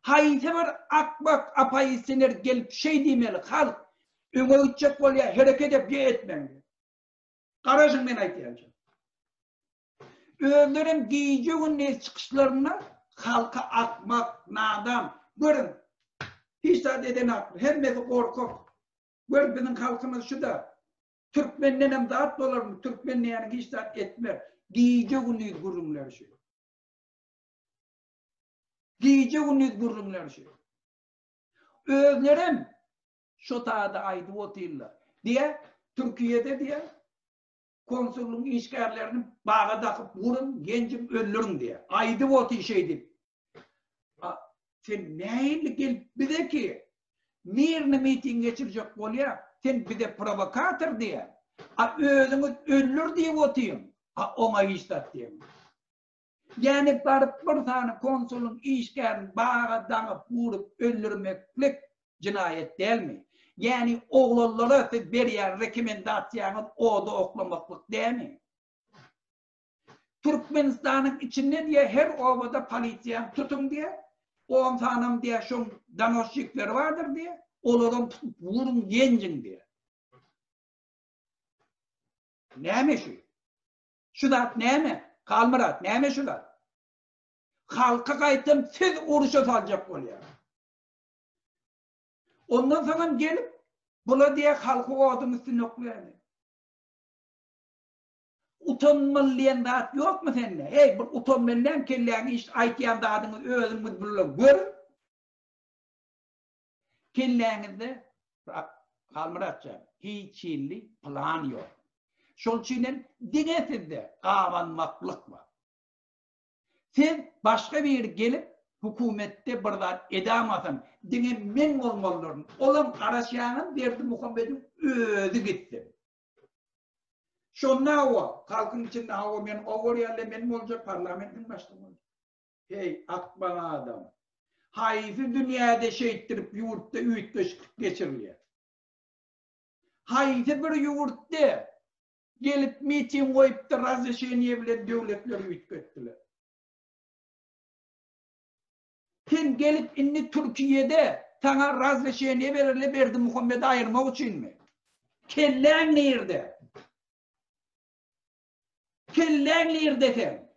Haýsy bir akmak oppozisioner gelip şeý diýmeli, halk öňe gitjek bolýar, hereket et, ýa etmäň diýip. Garaşyň men aýtýança. Özlerem gije-gündiz çykyşlarynda halky akmak, nadan, görüň, hiç zat edenaklar, hemmesi gorkak. Gör biziň halkymyz şu-da. Türkmendenem zat bolarmy, türkmen diýýäniň hiç zat etmez. Gije-gündiz gürrüňleri şu. Gije-gündiz gürrüňleri şu. Özlerem şo tada aýdyp otyrlar. Diýä, Türkiýede diýä, konsullygyň işgärlerini baga dakyp wuruň, ýenjiň, öldüriň diýä. Aýdyp otyr şeýdip. A, sen nähili gelip bize ki, mirny miting geçirjek bolýa, sen bize prowokator diýä. A özüňiz öldür diýip otyň, a oňa hiç zat diýeňok. Ýäni baryp bir sany konsulyň işgärini baga daňyp urup öldürmeklik jenaýat dälmi? Ýäni oglanlara siz berýän rekomendasiýaňyz oda oklamaklyk dämi? Türkmenistanyň içinde diýä her obada polisiýany tutuň diýä, on sanam diýä şoň donosçikleri bardyr diýä, olaram tutup uruň ýenjiň diýä. Näme şu? Şu zat näme? Halmyrat, näme şu zat? Halky gaýtam siz uruşa saljak bolýar. Ondan soňam gelip, bula diýä halky oduň üstüne oklaýar. Utanmaly diýen zat ýokmy sende? Heý, bir utanmaly näme kelläň iş aýtýan zadyňyz özüňiz birle görüň. Kelläňizde Halmyrat jan, hiç hili plan ýok. Şol üçin hem diňe sizde gabanmaklyk bar. Siz başga biri gelip hökümetde bir zat edamasam, diňe men bolmalydyryn. Olam garaşýaňyz Berdimuhamediň özi gitsin. Şonda hawa, halkyň içinde hawa men gowy görýänle men boljak, parlamentiň başlygy boljak. Heý, akmak adam! Haýsy dünýäde şeýtdirip ýurtda üýtgeşiklik geçirilýär? Haýsy bir ýurtda gelip miting goýupdy razreşeniýe bilen döwletleri üýtgetdiler? Sen gelip indi Türkiýede saňa razreşeniýe bererler Berdimuhamedi aýyrmak üçinmi? Kelläň nirde? Kelläň nirde seň?